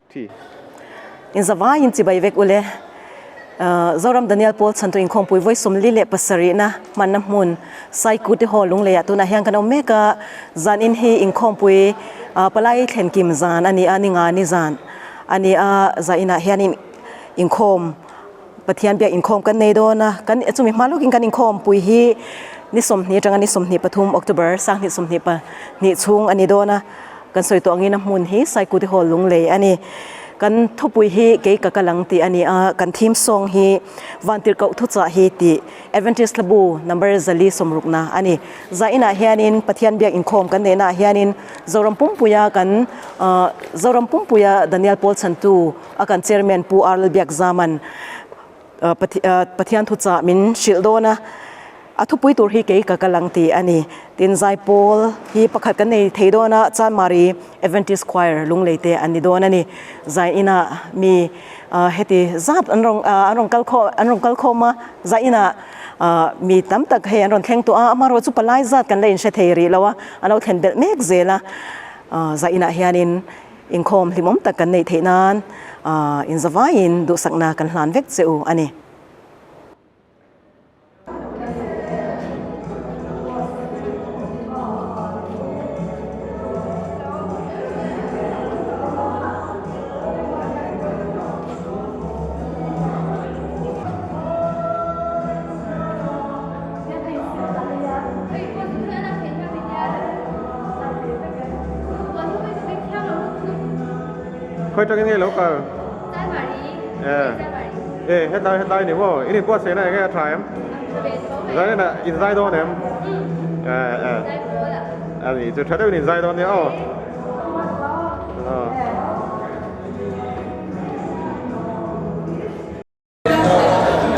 Thi. In zavaiin chibai vek ule. Zoram Daniel Paul chhantu inkhawmpui vawi 47na hmanna hmun Saikute Hall Lungleiah tunah hian kan awm mek a, zan in hi inkhawmpui palai thlen kim zan a ni a, ni nga ni zan a ni a, zan inah hianin inkhawm Pathian biak inkhawm kan nei dawn a, kan chumi hma lawkin kan inkhawmpui hi ni 20 atanga ni 23 October 2022 chhung a ni dawn a. Kan sawi tawh angin a hmun hi Saikuti Hall Lunglei a ni. Kan thupui hi kei ka kal ang tih a ni a, kan theme song hi Vantirhkoh Thuchah hi tih Adventist Hlabu number zali sawmrukna a ni. Zainah hianin Pathian biak inkhawm kan neihnaah hianin Zoram Pumpuia kan Zoram Pumpuia Daniel Paul chhantu a kan Chairman Pu Arl Biakzaman Pathian thuchah min hrilh dawn a, a thupui tur hi kei ka kal ang tih a ni. Tin, Zaipawl hi pakhat kan nei thei dawn a, Chanmari Adventist Choir Lunglei te an ni dawn a ni. Zai inah mi heti zat an rawn an rawn kal khawm an rawn kal khawm a, zai inah mi tam tak hei an rawn thleng tawh a, amaherawhchu palai zat kan la inhre thei rih lo a, an lo thlen belh mek zel a, zai inah hianin Inkhawm hlimawm tak kan neih theih nan inzavaiin duhsakna kan hlan vek che u a ni. Khawi tangin nge lo kal? E hetlai hetlai ni maw? In inbuatsaihna enge a tha em? Zanin ah in zai dawn em? E e a ni chu tha deuhin in zai dawn nia aw.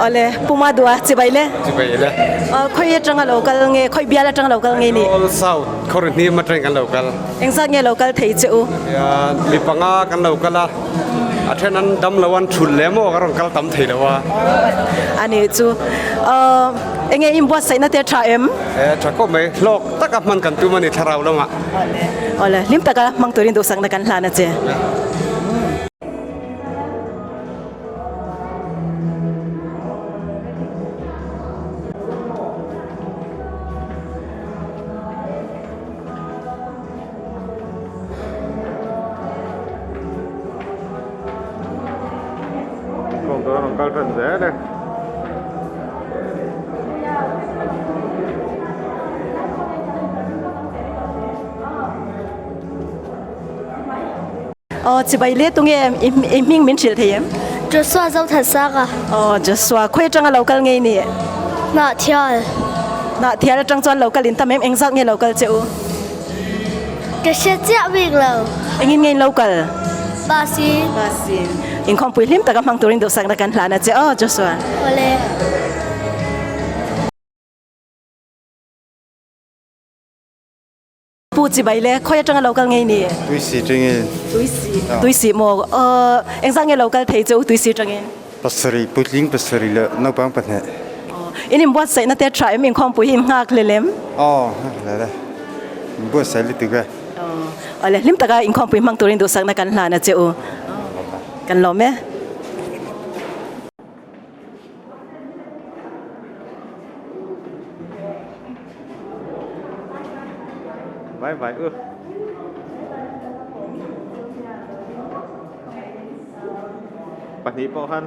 Awle, Puma dua, chibai le. Chibai le. Khawi atanga lo kal nge, khawi bial atanga lo kal nge ni? All South, khawi hnim atangin kan lo kal. Engzat nge lo kal thei che u? Ya, mi panga kan lo kal a, a then an dam lo an thul lem aw, ka rawn kal tam thei lo a. Ani chu, enge inbuatsaihna te tha em? E, tha khawp mai, hlawk taka hman kan tum a ni thlarau lamah. Awle, awle, hlim taka hmang turin duhsakna kan hlan a che. Kawng tur a rawn kal tan zel e. Aw chibai le tunge i hming min hrilh thei em? Joshua Zothansanga. Aw Joshua khawi atanga lo kal ngei ni? Hnahthial. Hnahthial atang chuan lo kal in tam em? Engzat nge lo kal che u? Ka hre chiah bik lo. Engin nge in lo kal? Bus in. Bus in. Inkhawmpui hlim taka hmang turin duhsakna kan hlan a che aw Joshua. Awle. Pu chibai le khawi atanga lo kal ngei ni? Tuisi tangin. Tuisi. Tuisi maw? Engzah nge lo kal thei chu tuisi tangin? Pasarih, puitling pasarih leh naupang pahnih. In inbuatsaihna te tha em inkhawmpui hi in nghak hlel em? Aw, nghak hlel e. Inbuatsaih lutuk e. Awle, hlim taka inkhawmpui hmang turin duhsakna kan hlan a che u. Kan lawm e. Vai vai ư. Pahnih pawh khan.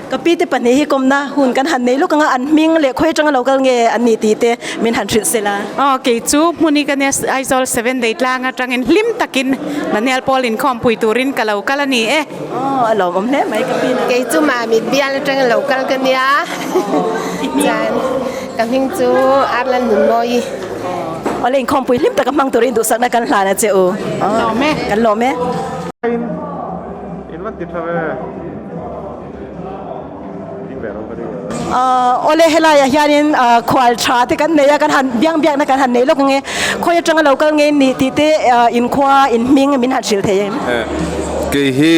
Ka pi te pahnih hi kawmna hun kan han nei lawk anga an hming leh khawi atanga lo kal nge an ni tih te min han hrilh sela. Aw kei chu hmuni ka nia Aizawl seven day tlang atangin hlim takin Daniel Paul inkhawmpui turin ka lo kal a ni e. Aw a lawmawm hle mai ka pi na. Kei chu Mamit bial atanga lo kal ka nia. Chuan ka hming chu Arlan Nunmawi. Aw le inkhawmpui hlim taka hmang turin duhsakna kan hlan a che u. Lawm e. Kan lawm e. In in van ti tha ve. Ding ve rawh ka ding ve rawh. Aw le helaiah hianin khual tha te kan nei a kan han biang biakna kan han nei lawk ang e. Khawi atanga lo kal ngei nih tih te inkhua inhming min han hrilh thei em? Kei hi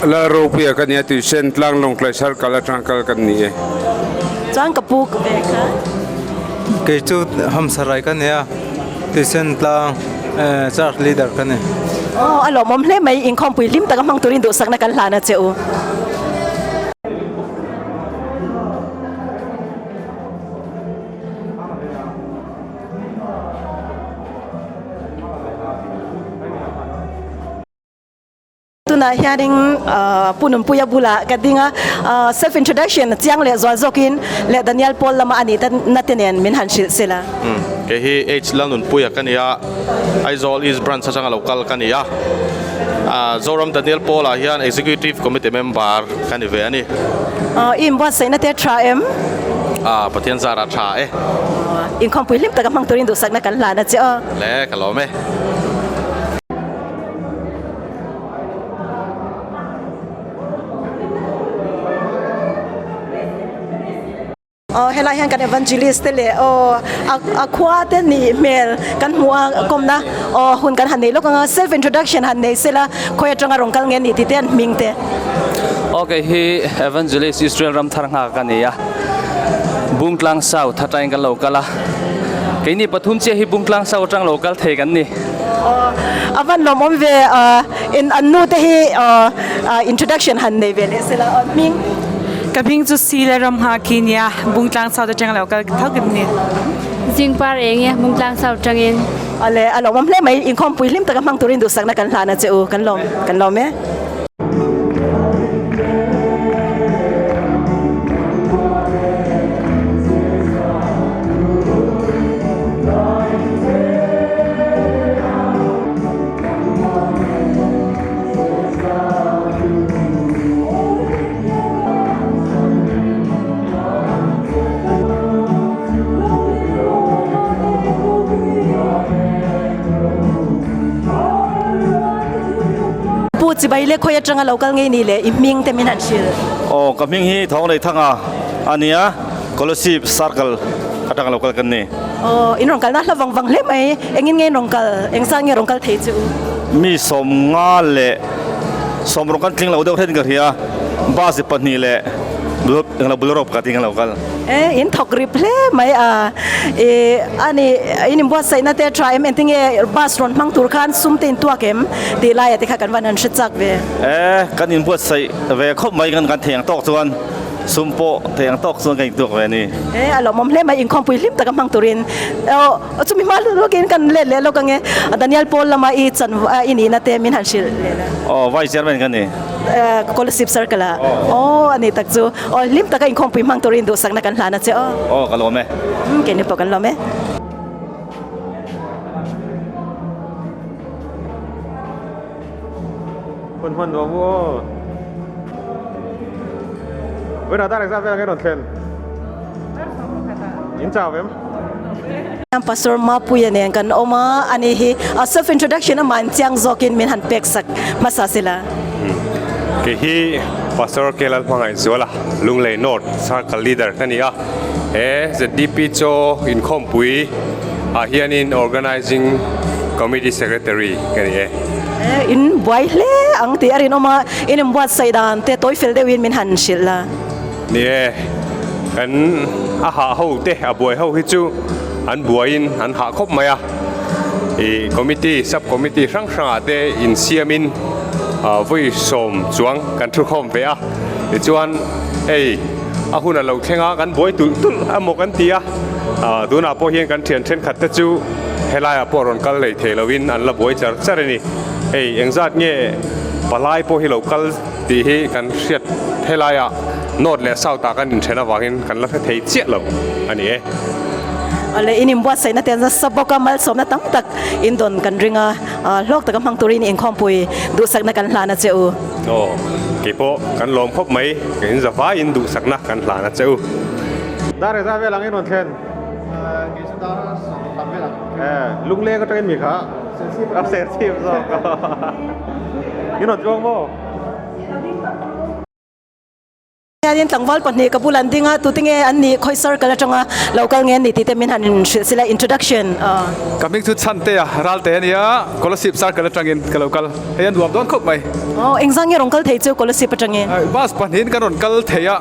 Lalropuia ka nia Tuisen tlang Lawngtlai Circle atanga kal kan ni e. Chuan ka pu ve kha. Kei chu Hamsarai ka nia Tuisen tlang Church leader ka ni. Aw a lawmawm hle mai, inkhawmpui hlim taka hmang turin duhsakna kan hlan a che u. Tunah hianin Pu Nunpuia bulah ka ding a, self introduction chiang leh zual zawkin leh Daniel Paul lama a nih na te nen min han hrilh se la. Kei hi H Lalnunpuia ka ni a, Aizawl East Branch atanga lo kal ka ni a. Zoram Daniel Paul ah hian Executive Committee member ka ni ve a ni. I inbuatsaihna te tha em? Pathian zarah tha e. Inkhawmpui hlim taka hmang turin duhsakna kan hlan a che aw. Le, ka lawm e. Aw helai hian kan evangelist te leh aw a khua te nih hmel kan hmuh a kawmna aw hun kan han nei lawk ang a self introduction han nei sela khawi atanga rawn kal nge ni tih te an hming te. Aw kei hi evangelist Israel Ramthar nghak ka ni a Bungtlang South atangin kan lo kal a keini pathum chiah hi Bungtlang South atang lo kal thei kan ni. A van lawmawm ve in an nu te hi introduction han nei ve leh sela aw hming. Ka hming chu Sile Ramnghah khi nia Bungtlang South atang lo kal tho kan ni. Zingpar eng e Bungtlang South atangin. Awle a lawmawm hle mai inkhawmpui hlim taka hmang turin duhsakna kan hlan a che u kan lawm kan lawm e. Pu Chibai le khawi atanga lo kal ngei ni le i hming te min han hrilh. Aw ka hming hi Thawng Lei Thanga a nia Kolasib Circle atanga lo kal kan ni. Aw in rawn kalna hla vang vang hle mai engin nge in rawn kal eng zat nge rawn kal thei chu? Mi 50 leh 60 kan tling lo deuh hret in ka hria bus 2 leh englo Bolero pakhat in kan lo kal. E in thawk rip hle mai a e ani in inbuatsaihna te tha em engtin nge bus rawn hmang tur khan sum te in tuak em tih laia te kha kan van han hre chak ve. E kan inbuatsaih ve khawp mai kan kan thei ang tawk chuan sum pawh thei ang tawk chuan kan intuak ve a ni. E a lawmawm hle mai inkhawmpui hlim taka hmang turin aw chumi hma lawkin kan let leh lawk ange Daniel Paul lama i chan i nihna te min han hrilh leh la. Aw Vice Chairman ka ni. Kolasib Circle ah aw a ni tak chu aw hlim taka inkhawmpui hmang turin duhsakna kan hlan a che aw. Aw ka lawm e. Keini pawh kan lawm e. Hun hman nuam u aw. Vawiin ah dar exam vel ang e rawn thlen. In chau em? Pastor Mapuia nen kan awm a, ani hi a self introduction a man chiang zawkin min han pek sak hmasa sela. Kei hi Pastor Kelal Hmangaihzuala, Lunglei North Circle Leader ka ni a. He ZDP chaw inkhawmpui ah hianin Organizing Committee Secretary ka ni e. In buai hle ang tih a rinawm a, in inbuatsaih dan te tawi fel deuhin min han hrilh la. Ni e, kan a hah ho te a buai ho hi chu an buaiin an hah khawp mai a. Ih committee, sub committee hrang hrangah te insiamin vawi sawm chuang kan thukhawm ve a. Tichuan hei a hun a lo thleng a, kan buai tulh tulh emaw kan ti a. Tunah pawh hian kan thian thenkhat te chu helaiah pawh rawn kal lei thei loin an la buai char char a ni. Hei engzat nge palai pawh hi lo kal tih hi kan hriat helaiah North leh South ah kan inthen avangin kan la hre thei chiah lo a ni e. Awle in inbuatsaihna te an nasa bawk a, malsawmna tam tak in dawn kan ring a, hlawk taka hmang turin inkhawmpui duhsakna kan hlan a che u. Aw, keipawh kan lawm khawp mai, in zavaiin duhsakna kan hlan a che u. Dar eza vel ang in rawn thlen. Lungleng atangin mi kha a serchhip zawk in rawn chuang maw? Hianin tlangval pahnih ka bul an ding a, tute nge an nih khawi circle atanga lo kal nge an nih tih te min han hrilh sila introduction. Ka hming chu Chhante a, Ralte a nia, Kolasib circle atangin ka lo kal, hei a nuam dawn khawp mai. Aw, engzang nge rawn kal thei chu Kolasib atangin? Bus pahnihin kan rawn kal thei a,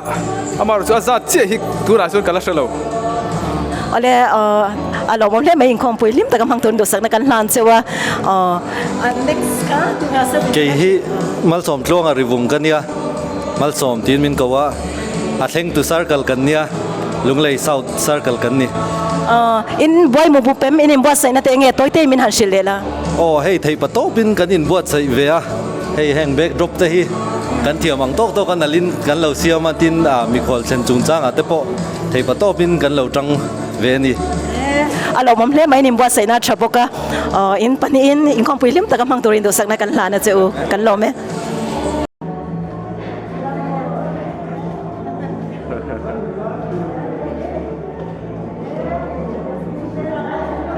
amaherawhchu a zat chiah hi tunah chuan ka la hre lo. Awle a lawmawm hle mai inkhawmpui hlim taka hmang turin duhsakna kan hlan cheu a. Next kha tunga self Kei hi Malsawm Tluanga rivung ka nia, Malsawm tiin min ko a, a thlengtu circle kan nia, Lunglei South circle kan ni. In buai mu bu pem in inbuatsaihna te enge tawite min han hrilh leh la. Aw hei theih pa tawpin kan inbuatsaih ve a, hei heng backdrop te hi kan thiam ang tawk tawk a nalhin kan lo siam a, tin mikhual thlen chungchangah te pawh theih pa tawpin kan lo tang ve a ni. A lawmawm hle mai in inbuatsaihna a tha bawk a, in pahnihin inkhawmpui hlim taka hmang turin duhsakna kan hlan a che u, kan lawm e.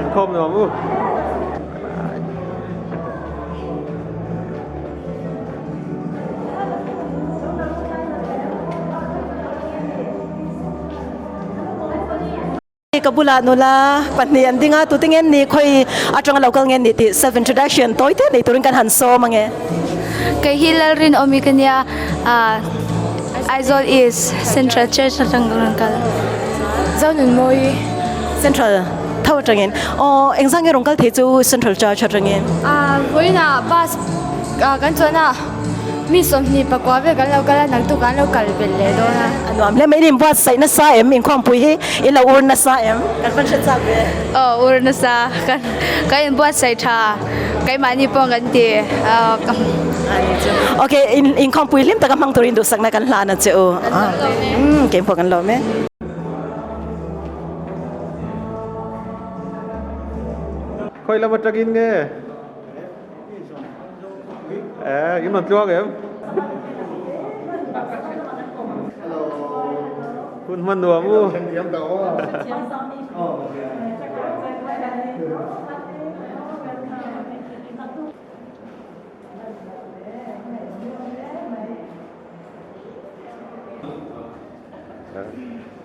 Inkhawm nuam u. Ka bulah nula pahnih an ding a, tute nge ni khawi atanga lo kal nge ni tih self introduction tawi te nei turin kan han sawm ange. Kei hi Lalrinawmi ka nia, Aizawl East Central Church atang ka rawn kal. Zonunmawi Central tho atangin. Aw engzah nge rawn kal thei chu Central Church atangin? Vawiinah bus kan chuan a. Mi 24 vel kan lo kal a, naktuk an lo kal belh leh dawn a. A nuam hle mai, in inbuatsaih nasa em? Inkhawmpui hi in lo ur nasa em? Kan van hre chak ve. Aw ur nasa, kan inbuatsaih tha, keimahni pawh kan ti. Ok, inkhawmpui hlim taka hmang turin duhsakna kan hlan a che u. Umm, keimah pawh kan lawm e. Khawi lam atangin nge? Eh, in rawn tluang em? Hun hman nuam u.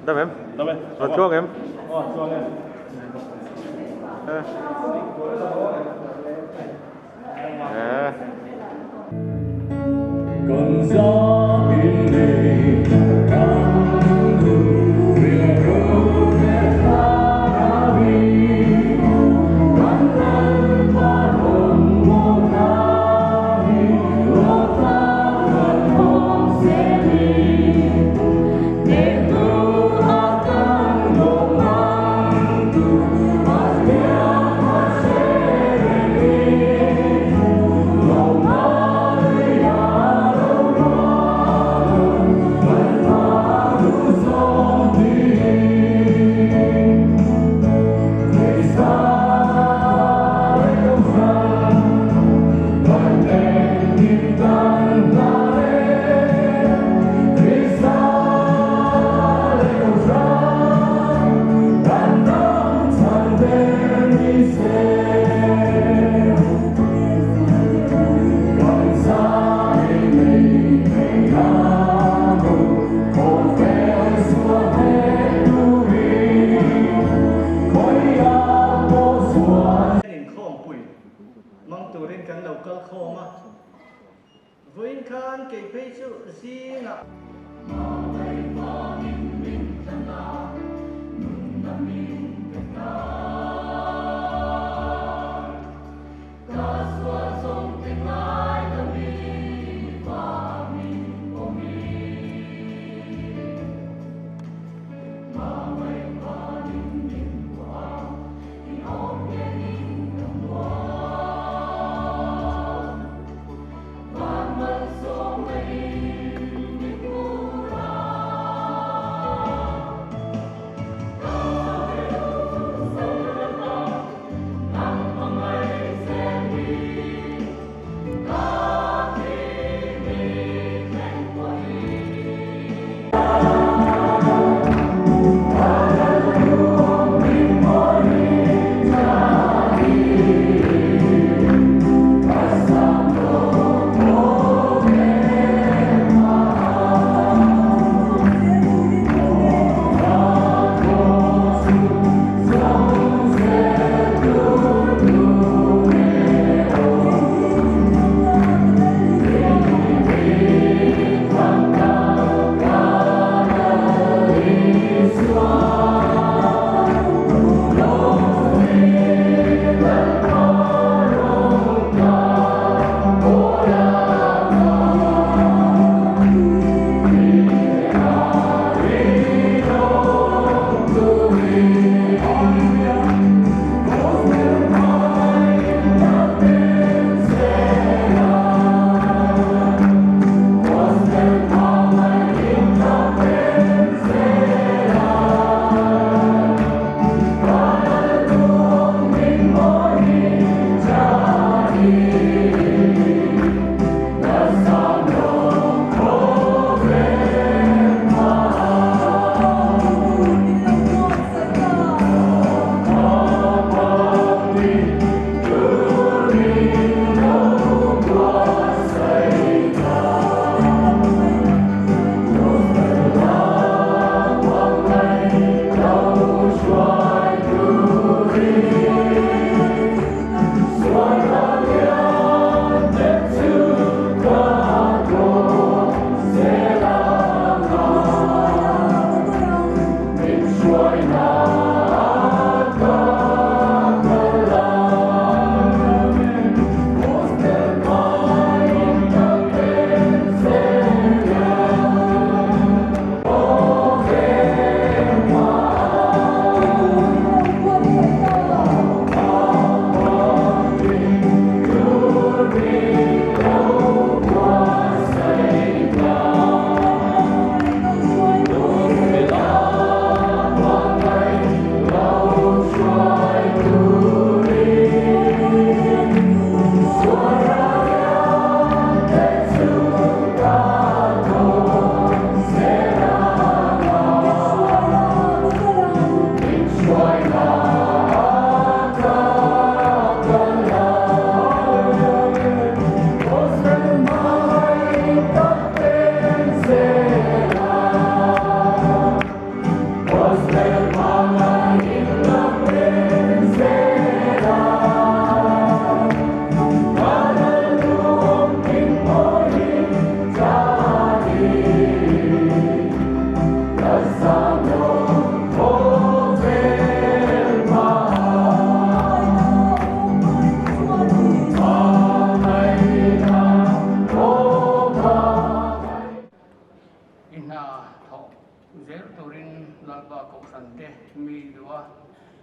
Dam em? Dam e. Rawn tluang em? Aw, tluang e. Eh. Inkhawmpui mang turin kan lo kal khawm a, vawiin khan kei phei chu zingah.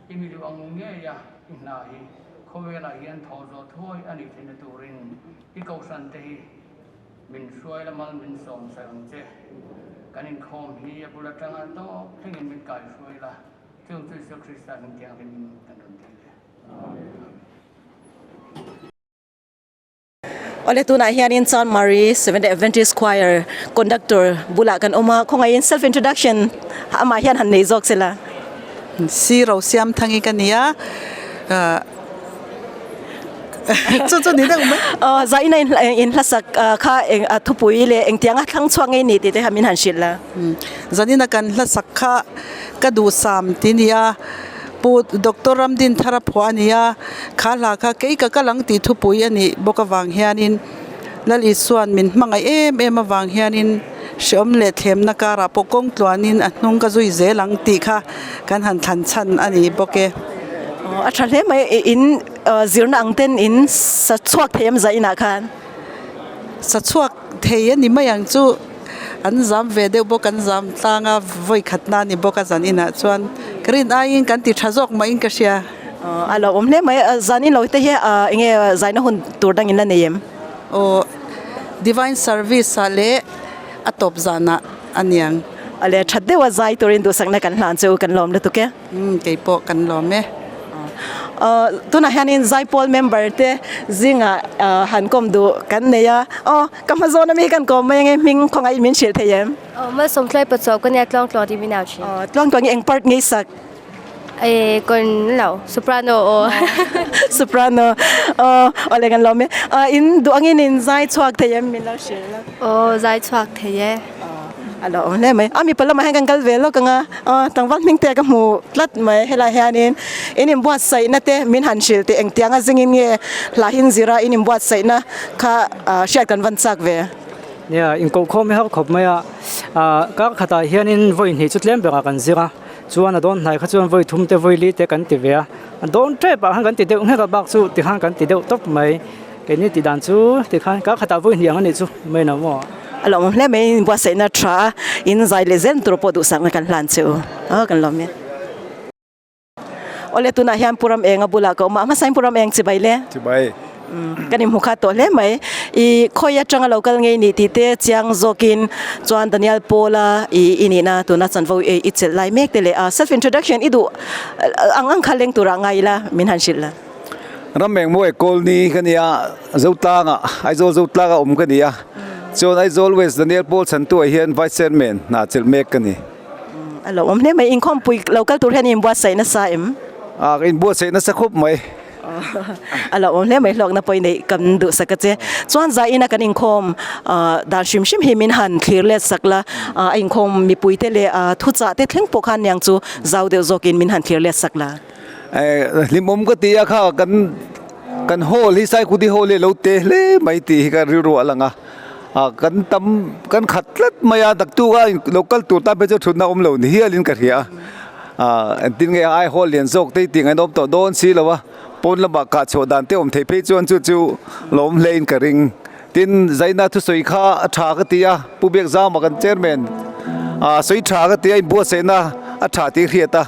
I mi duh ang ngeia i hna hi khawvelah hian thaw zawh thuai a nih theihna turin i kohhran te hi min hruai la mal min sawm saih ang che. Kan inkhawm hi a bul atanga tawp thlengin min kaihruai la, chung chu Isua Krista hming thianghlimin kan rawn ti le. Amen. Awle tunah hianin Chanmari Seventh Day Adventist Choir conductor bulah kan awm a, khawngaihin self introduction amah hian han nei zawk se la. Si ro siam thang i ka ni a, chu chu ni deuh mai. Aw zaina in hlasak kha eng thupui leh engtianga thlang chhuak ngei ni tih te kha min han hrilh la. Zanina kan hlasak kha ka duhsam ti nia. Pu Doctor Ramdinthara phuah a ni a, kha hla kha kei ka kal ang tih thupui a nih bawk avang hianin Lal Isua'n min hmangaih em em avang hianin hreawm leh thlemna karah pawh kawng tluanin a hnung ka zui zel ang tih kha kan han thlan chhan a ni bawk e. Aw a tha hle mai, in zirna ang ten in sa chhuak thei em zainah khan? Sa chhuak thei a ni mai ang chu. An zam ve deuh bawk, an zam tlang a, vawi khatna a ni bawk a zan inah chuan ka rin aiin kan ti tha zawk mah in ka hria. A lo awm hle mai, zan in lo te hi eng nge zaina hun tur dang in la nei em? Aw, Divine Service ah leh a tawp zanah a niang. Awle, that deuha zai turin duhsakna kan hlan chu kan lawm lutuk e. Umm kei pawh kan lawm e. Aw tunah hianin Zaipawl member te zingah han kawm duh kan nei a, aw ka hma zawn ami kan kawm mai ange hming khawngaih min hrilh thei em? Aw Malsawmtluai Pachuau ka nia Tluangtluang tih min au thin. Aw Tluangtluang hi eng part ngei sak? E kawn lo soprano aw. Soprano aw awle kan lawm e. In duh angin in zai chhuak thei em min lo hrilh la? Aw zai chhuak thei e. A lo awm hle mai. A mipa lamah hian kan kal ve lawk ang a, aw tlangval hming te ka hmu tlat mai. Helai hianin in inbuatsaihna te min han hrilh teh engtianga zingin nge hlahin zira in inbuatsaihna kha hriat kan van chak ve. Nia, inkohkhawm hi har khawp mai a, kar khatah hianin vawi hnih chu tlem berah kan zir a, chuan a dawn hnai kha chuan vawi thum te vawi li te kan ti ve a, a dawn tep ah khan kan ti deuh nghek a bak chu tikhan kan ti deuh tawp mai. Keini tih dan chu tikhan kar khatah vawi hnih ang a nih chu mai lo maw? A lawmawm hle mai, in buatsaihna tha a, in zai leh zel tur pawh duhsakna kan hlan che u. Aw kan lawm e. Awle tunah hian Pu Ram Enga bulah ka awm a, a hmasain Pu Ram Eng chibai le. Chibai. Kan inhmu khat tawh hle mai. I khawi atanga lo kal ngei nih tih te chiang zawkin chuan Daniel Paula i i nihna tuna chanvo i chelh lai mek te leh a self introduction i duh ang ang kha leng turah ngai ila min han hrilh la. Ramengmawi Colony ka ni a, Zotlanga, Aizawl Zotlanga awm ka ni a, chuan Aizawl West Daniel Paul Chhantuah hian Vice Chairman hna chelh mek ka ni. A lo awm hle mai, inkhawmpui lo kal tur hian i inbuatsaih nasa em? A, ka inbuatsaih nasa khawp mai. A lo awm hle mai, hlawkna pawh i neih kan duhsak a che. Chuan zaina kan inkhawm dan hrim hrim hi min han thlir let sak la, a inkhawm mipuite leh thuchah te thleng pawh khan niang chu zau deuh zawkin min han thlir let sak la. Hlimawm ka ti a kha kan kan hall hi Saikudi hall hi a lo te hle mai tih hi ka rilru a lang a, ah kan tam kan khat tlat mai a daktuk a lo kal tur tan phei chu thutna awm lo ni hialin ka hria a, ah engtin nge ai hall lian zawk te hi tih ngaihna awm tawh dawn si lo a, pawn lamah kah chhuah dan te awm theih phei chuan chu chu lawm hle in ka ring. Tin Zaina thusawi kha a tha ka ti a, Pu Biakzama kan chairman ah sawi tha ka ti a, inbuatsaihna a tha tih hriat a,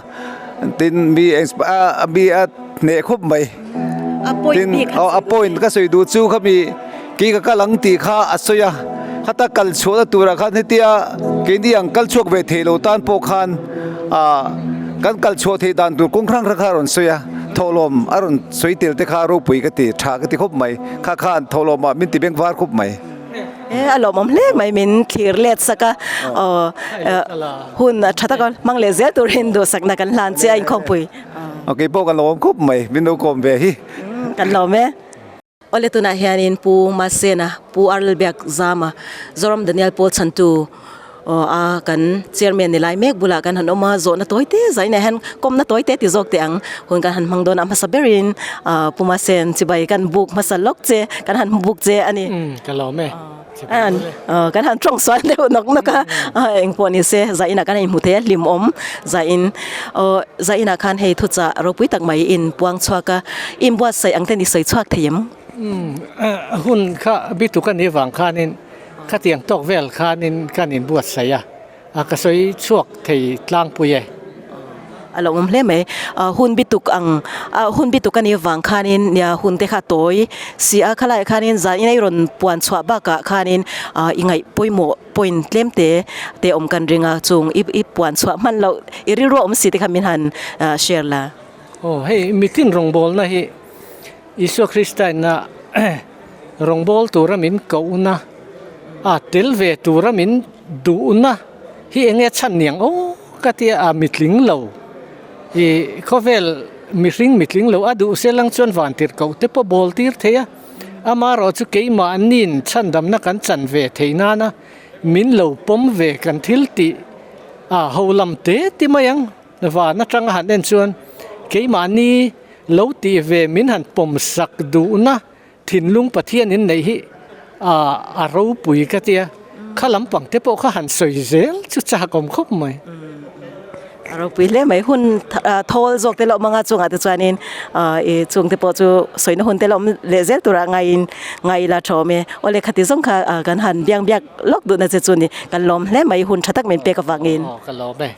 tin mi mi a hneh khawp mai. Tin a point ka sawi duh chu khami kei ka kal ang tih kha a sawi a, khata kal chhuahna turah khan hetia keini ang kal chhuak ve thei lo tan pawh khan ah kan kal chhuah theih dan tur kawng hrang hrang kha a rawn sawi a, thawhlawm a rawn sawi tel te kha ropui ka ti tha ka ti khawp mai. Kha khan thawhlawmah min ti beng var khawp mai. E a lawmawm hle mai min thlir let sak a, aw hun a tha taka hmang leh zel turin duhsakna kan hlan che a inkhawmpui. Aw kei pawh ka lawm khawp mai min lo kawm ve hi. Kan lawm e. Awle tunah hianin Pu Masena, Pu Arlalbiak Zama, Zoram Daniel Paul chhantu Aw a kan chairman ni lai mek bulah kan han awm a, zawhna tawi te zainah hian kawmna tawi te ti zawk teh ang hun kan han hmang dawn a hmasa berin ah Puma Sen chibai kan buk hmasa lawk che kan han buk che a ni. Umm ka lawm e chibai bul e. Aw kan han tawng sual deuh nawk nawk a engpawh ni se zainah kan inhmu thei a hlimawm zain aw zainah khan hei thuchah ropui tak mai in puang chhuak a inbuatsaih ang te ni sawi chhuak thei em? Umm hun kha bituk a nih vang khanin Khatiang tawk vel khanin kan inbuatsaih a, a ka sawi chhuak thei tlangpui e. A lo awm hle mai. Hun bituk ang hun bituk a nih vang khanin nia hun te kha tawi si a, khalaiah khanin zan in a i rawn puan chhuah bakah khanin i ngaih pawimawh point tlem te te awm kan ring a, chung i i puan chhuah hman loh i rilru a awm si te kha min han share la. Aw hei mitin rawngbawlna hi Isua Krista ina rawngbâwl tura min kohna a tel ve tura min duhna hi eng nge chhan niang aw ka tia a mitling lo ih khawvel mihring mitling lo a duh se lang chuan van tirh koh te pawh bawl tir thei a amaherawh chu keimahni'n chhandamna kan chan ve thei nana min lo pawm ve kan thil tih a ho lam te ti mai ang. Van atanga han en chuan keimahni lo tih ve min han pawm sak duhna thinlung Pathian in neih hi a ropui ka tia, kha lampang te pawh kha han sawi zel chu chak awm khawp mai. A ropui hle mai, hun thawl zawk te lo awm anga chungah te chuanin i chung te pawh chu sawina hun te lo awm leh zel turah ngaiin ngai ila tha awm e. Awle khati zawng kha kan han biang biak lawk duhna che chu ni, kan lawm hle mai hun tha tak min pek avangin. Aw ka lawm e.